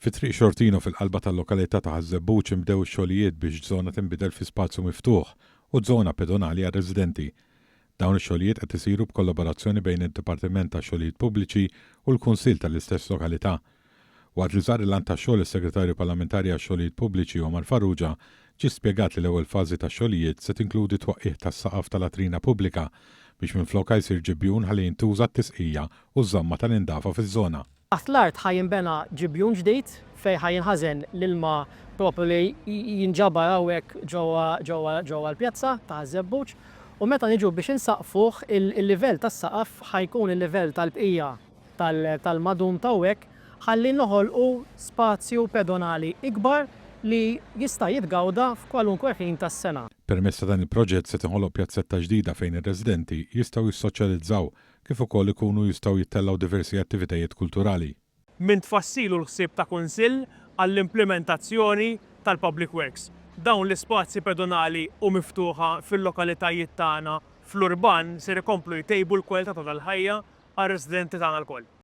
Fi Triq Xortino fil-qalba tal-lokalità ta' Ħaż-Żebbuġ inbdew ix-xogħlijiet biex żona tinbidel fi spazju miftuħ u żona pedonali għar-residenti. Dawn ix-xogħlijiet qed isiru b'kollaborazzjoni bejn id-Dipartiment tax-Xogħlijiet Pubbliċi u l-Kunsill tal-istess lokalità. Waqt li żar il-lant tax-xogħol is-Segretarju Parlamentari għax-Xogħlijiet Pubbliċi Omar Farrugia ġie spjegat li l-ewwel fażi tax-xogħlijiet se tinkludi t-twaqqigħ tas-saqaf ta' latrina pubblika biex minflokha jsir ġibjun ħalli jintuża għat-tisqija u ż-żamma tal-indafa fiż-żona. Taħt l-art ħa jinbena ġibjun ġdid fejn ħa jinħażen l-ilma proprju li jinġabar hawnhekk ġewwa ġewwa ġewwa l-pjazza ta' Ħaż-Żebbuġ u meta niġu biex insaqqfuh il-livell tas-saqaf ħa jkun il-livell tal-bqija tal-madum ta' hawnhekk ħalli noħolqu spazju pedonali ikbar li jista' jitgawda f'kwalunkwe ħin tas-sena. Permezz ta' dan il-proġett se tinħoloq pjazzetta ġdida fejn ir-residenti jistgħu jissoċjalizzaw kif ukoll ikunu jistgħu jittellgħu diversi attivitajiet kulturali. Minn tfassil u l-ħsieb ta' Kunsill għall-implimentazzjoni tal-Public Works. Dawn l-ispazji pedonali u miftuħa fil-lokalitajiet tagħna fl-urban ser ikomplu jtejbu l-kwalità tal-ħajja għar-residenti tagħna lkoll.